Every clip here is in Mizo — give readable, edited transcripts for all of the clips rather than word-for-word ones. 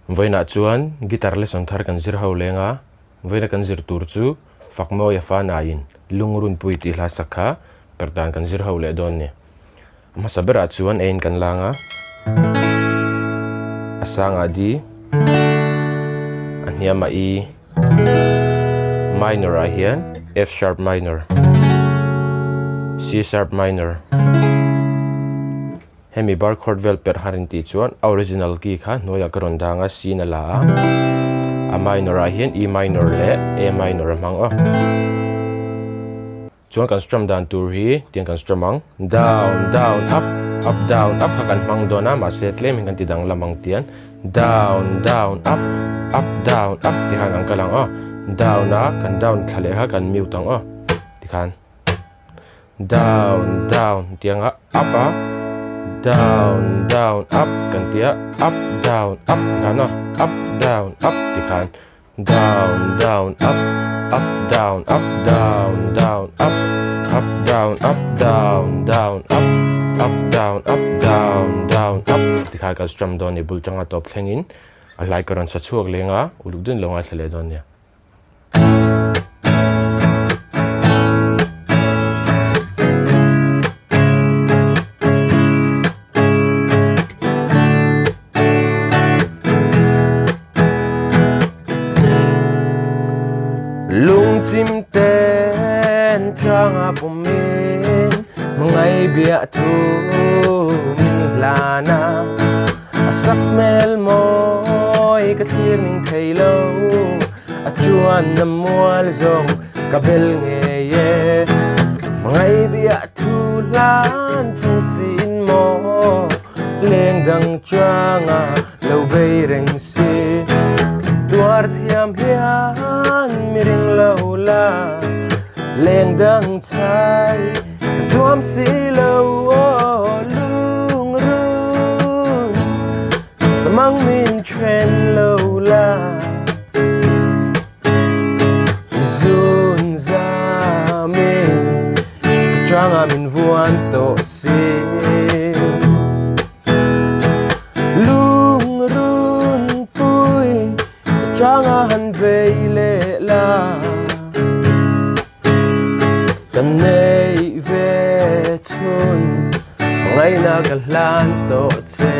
Vawiinah chuan guitar lesson thar kan zir ho leng a, vawiina kan zir tur chu Fakmawia Fanain Lungrunpui tih hla sak kha per dan kan zir ho leh dawn ni. A hmasa berah chuan ein kan lang a, a sangah D, a hniamah E, minor ah hian F sharp minor, C sharp minor, hemi bar chord vel perh har in tih chuan a original key kha hnuaiah ka rawn dang a, C in a la a, a minor ah hian E minor leh A minor a hmang aw. Chuan kan strum dan tur hi tiang kan strum ang, down, down, up, up, down, up kha kan hmang dawn a, mahse tlem hi kan ti danglam ang tian down, down, up, up, down, up ti khan kan kal ang aw, down a kan down thla leh kha kan mute ang aw tikhan down, down tiang a up a, down, down, up kan tia up, down, up tikhan aw, up, down, up tikhan. Down down up up down up down down up up down up down down up up down up down down up tikhan kan strum dawn a ni bul tanga tawp thlengin a hlai ka rawn sa chhuak leng a uluk dun lo ngaithla leh dawn nia. Lungchim ten tlanga pumin Mangai biahthu min hlan a A sak hmel mawi ka thlir ning thei lo A chuan na mual zawng ka bel ngei e Mangai biahthu hlan chung siin maw Leng dang changa lo bei reng si. Tuar thiam hian mi ring lo la, leng dang chai ka zuam si lo aw lungrun samang min then lo la. Zun zamin ka changa min vuan tawh si. Lungrunpui ka changa han bei leh la. Ka nei ve chhun hmangaihna ka hlan tawh che.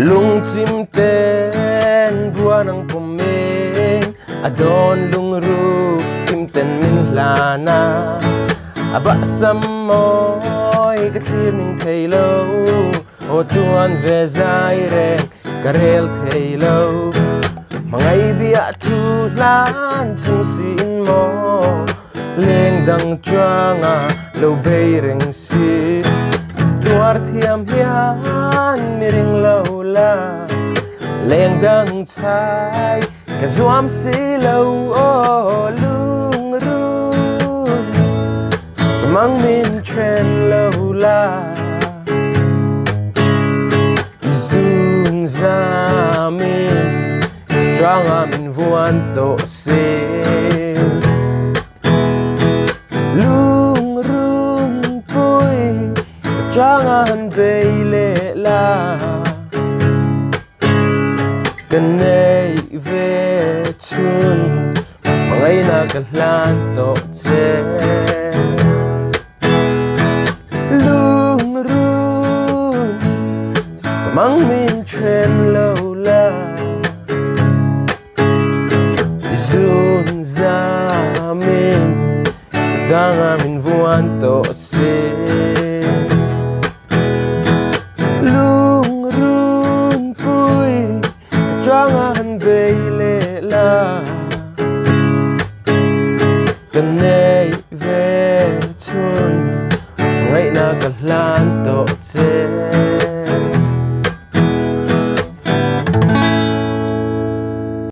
Lungchim ten buan ang pumin a dawn lungru chim ten min hlan a a bahsam mawi ka thlir ning thei lo aw chuan ve zai reng ka rel thei lo hmangaih biah thu hlan chung siin maw leng dang changa lo bei reng si tuar thiam hian mi ring lo la leng dang chai Ka zuam si lo aw lungrun Samang min then lo la Zun zamin Tranga min vuan tawh si Lungrun pui Ka tranga han bei leh la Ka nei ve chhun hmangaihna ka hlan tawh che. Lungrun samang min then lo la. Zun zamin ka danga min vuan tawh si.